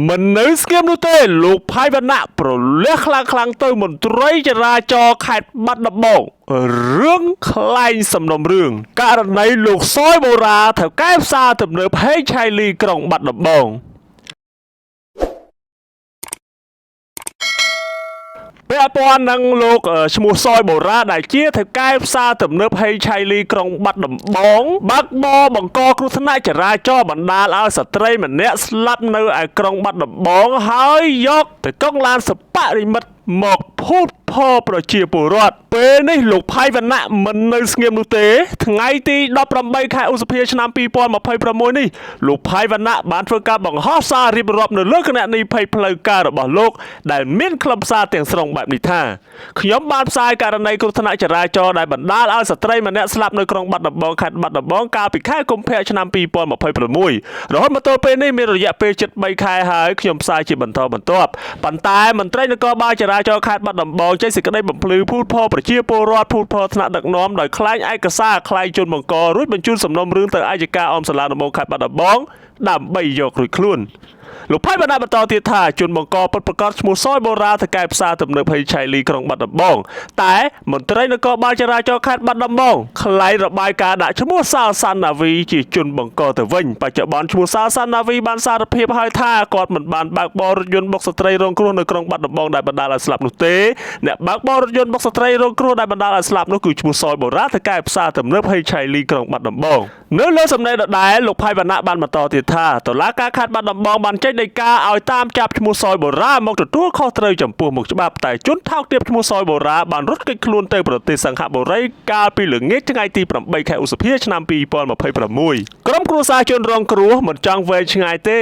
មិននៅស្ងៀមនោះទេលោកផៃវណ្ណៈប្រលះខ្លាំងខ្លាំងទៅមន្ត្រីចរាចរណ៍ខេត្តបាត់ដំបងរឿងខ្លែងសំណុំរឿងករណីលោកសយបូរ៉ាថៅកែផ្សារទំនើបហេងឆៃលីក្រុងបាត់ដំបងពាក់ព័ន្ធនឹងលោកឈ្មោះសយបូរ៉ាដែលជាថៅកែផ្សារទំនើបហេងឆៃលីក្រុងបាត់ដំបងបើកបរបង្កគ្រោះថ្នាក់ចរាចរណ៍បណ្ដាលឲ្យស្ត្រីម្នាក់ស្លាប់នៅឯក្រុងបាត់ដំបងហើយយកទៅកង់ឡានសបរិមិត្តមកភូតផលប្រជាពលរដ្ឋពេលនេះលោកផៃវណ្ណៈមិននៅស្ងៀមនោះទេថ្ងៃទី18ខែឧសភាឆ្នាំ2026នេះលោកផៃវណ្ណៈបានធ្វើការបង្ហោះសាររៀបរាប់នៅលើគណនីផេកផ្លូវការរបស់លោកដែលមានខ្លឹមសារទាំងស្រុងបែបនេះថាខ្ញុំបានផ្សាយករណីគ្រោះថ្នាក់ចរាចរណ៍ដែលបណ្ដាលឲ្យស្ត្រីម្នាក់ស្លាប់នៅក្រុងបាត់ដំបងខេត្តបាត់ដំបងកាលពីខែកុម្ភៈឆ្នាំ2026រហូតមកទល់ពេលនេះមានរយៈពេលជិត3ខែហើយខ្ញុំផ្សាយជាបន្តបន្ទាប់ប៉ុន្តែមន្ត្រីនគរបាលចរាចរណ៍ខេត្តបាត់ដំបងចេញសេចក្តីបំភ្លឺភូតផលប្រជាពលរដ្ឋភូតផលថ្នាក់ដឹកនាំដោយក្លែងឯកសារក្លែងជនបង្ករួចបញ្ជូនសំណុំរឿងទៅអយ្យការអមសាលាដំបងខេត្តបាត់ដំបងដើម្បីយករួចខ្លួនលោកផៃបានបន្តទៀតថាជនបង្កពិតប្រាកដឈ្មោះសយបូរ៉ាថកែផ្សារទំនើបហេឆៃលីក្រុងបាត់ដំបងតែមន្ត្រីនគរបាលចរាចរណ៍ខេត្តបាត់ដំបងក្លែងរបាយការណ៍ដាក់ឈ្មោះសាលសាន់ណាវីជាជនបង្កទៅវិញបច្ចុប្បន្នឈ្មោះសាលសាន់ណាវីបានសារភាពហើយថាគាត់មិនបានបើកបររថយន្តបុកស្ត្រីរងគ្រោះនៅក្រុងបាត់ដំបងដែលបណ្ដាលឲ្យស្លាប់នោះទេអ្នកបើកបររថយន្តបុកស្ត្រីរងគ្រោះដែលបណ្ដាលឲ្យស្លាប់នោះគឺឈ្មោះសយបូរ៉ាថកែផ្សារទំនើបហេឆៃលីក្រុងបាត់ដំបងនៅលើសម្ដីដដែលលោកផៃវណ្ណៈបានបន្តទៀតថាតុលាការខេត្តបាត់ដំបងបានចេញដីកាឲ្យតាមចាប់ឈ្មោះសយបូរ៉ាមកទទួលខុសត្រូវចំពោះមុខច្បាប់តែជនថោកទាបឈ្មោះសយបូរ៉ាបានរត់គេចខ្លួនទៅប្រទេសសង្ហបុរីកាលពីល្ងាចថ្ងៃទី8ខែឧសភាឆ្នាំ2026ក្រុមគ្រួសារជនរងគ្រោះមិនចង់វែងឆ្ងាយទេ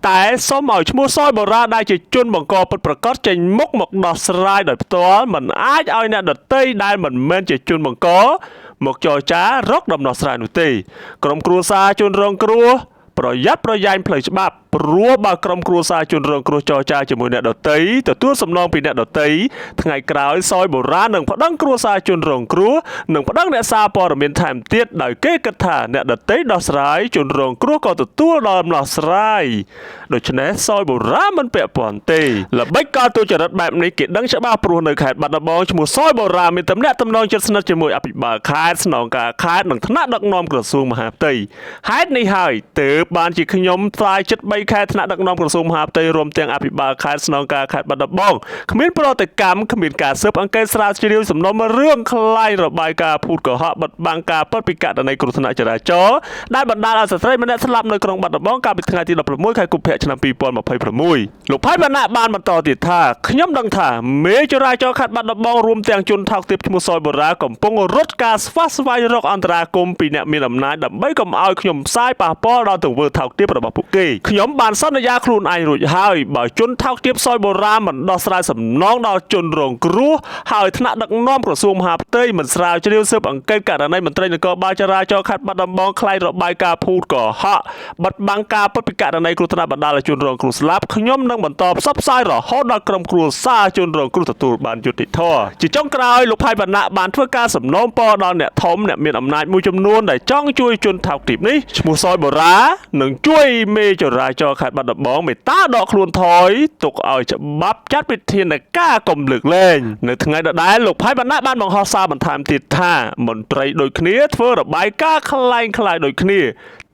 តែសូមឲ្យឈ្មោះសយបូរ៉ាដែលជាជនបង្កពិតប្រាកដចេញមុខមកដោះស្រាយដោយផ្ទាល់មិនអាចឲ្យអ្នកដទៃដែលមិនមែនជាជនបង្កមកចរចារកដំណោះស្រាយនោះទេក្រុមគ្រួសារជនរងគ្រោះប្រយ័ត្នប្រយែងផ្លូវច្បាប់ព្រោះបើក្រុមគ្រួសារជនរងគ្រោះចរចាជាមួយអ្នកដទៃទទួលសំណងពីអ្នកដទៃថ្ងៃក្រោយសយបុរាណនឹងប្តឹងគ្រួសារជនរងគ្រោះនិងប្តឹងអ្នកសារព័ត៌មានថែមទៀតដោយគេគិតថាអ្នកដទៃដោះស្រាយជនរងគ្រោះក៏ទទួលដល់ដំណោះស្រាយដូច្នេះសយបុរាណមិនពាក់ព័ន្ធទេល្បិចកលទុច្ចរិតបែបនេះគេដឹងច្បាស់ព្រោះនៅខេត្តបាត់ដំបងឈ្មោះសយបុរាណមានតំណែងតំណងជិតស្និទ្ធជាមួយអភិបាលខេត្តស្នងការខេត្តនិងថ្នាក់ដឹកនាំក្រសួងមហាផ្ទៃហេតុនេះហើយទើបបានជាខ្ញុំថ្លាយជិត3ខែថ្នាក់ដឹកនាំក្រសួងមហាផ្ទៃរួមទាំងអភិបាលខេត្តស្នងការខេត្តបាត់ដំបងគ្មានប្រតិកម្មគ្មានការស៊ើបអង្កេតស្រាវជ្រាវសំណុំរឿងក្លែងរបាយការណ៍ភូតកុហកបិទបាំងការពិតពីករណីគ្រោះថ្នាក់ចរាចរណ៍ដែលបណ្ដាលឲ្យស្ត្រីម្នាក់ស្លាប់នៅក្រុងបាត់ដំបងកាលពីថ្ងៃទី16ខែកុម្ភៈឆ្នាំ2026លោកផៃវណ្ណៈបានបន្តទៀតថាខ្ញុំដឹងថាមេចរាចរណ៍ខេត្តបាត់ដំបងរួមទាំងជនថោកទាបឈ្មោះសយបូរ៉ាកំពុងរត់ការស្វះស្វែងរកអន្តរាគមន៍ពីអ្នកមានអំណាចដើម្បីកុំឲ្យខ្ញុំផ្សាយប៉ះពាល់ដល់ទង្វើថោកទាបរបស់ពួកគេខ្ញុំបានសន្យាខ្លួនឯងរួចហើយបើជនថោកទាបសយបូរ៉ាមិនដោះស្រាយសំណងដល់ជនរងគ្រោះហើយថ្នាក់ដឹកនាំក្រសួងមហាផ្ទៃមិនស្រាវជ្រាវស៊ើបអង្កេតករណីមន្ត្រីនគរបាលចរាចរណ៍ខេត្តបាត់ដំបងក្លែងរបាយការណ៍ភូតកុហកបិទបាំងការពិតពីករណីគ្រោះថ្នាក់បណ្ដាលឲ្យជនរងគ្រោះស្លាប់ខ្ញុំនឹងបន្តផ្សព្វផ្សាយរហូតដល់ក្រុមគ្រួសារជនរងគ្រោះទទួលបានយុត្តិធម៌ជាចុងក្រោយលោកផៃវណ្ណៈបានធ្វើការសំណូមពរដល់អ្នកធំអ្នកមានអំណាចមួយចំនួនដែលចង់ជួយជនថោកទាបនេះឈ្មោះសយបូរ៉ានិងជួយមេចរាចរណ៍ខេត្តបាត់ដំបងមេត្តាដកខ្លួនថយទុកឲ្យច្បាប់ចាត់វិធានការកុំលើកលែងនៅថ្ងៃដដែលលោកផៃវណ្ណៈបានបង្ហោះសារបន្ថែមទៀតថាមន្ត្រីដូចគ្នាធ្វើរបាយការណ៍ក្លែងក្លាយដូចគ្នា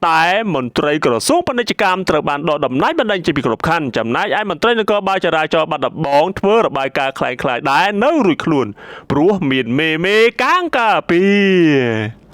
តែមន្ត្រីក្រសួងពាណិជ្ជកម្មត្រូវបានដកតំណែងបណ្ដេញចេញពីក្របខ័ណ្ឌចំណែកឯមន្ត្រីនគរបាលចរាចរណ៍បាត់ដំបងធ្វើរបាយការណ៍ក្លែងក្លាយដែរនៅរួចខ្លួនព្រោះមានមេមេកាងការពារ។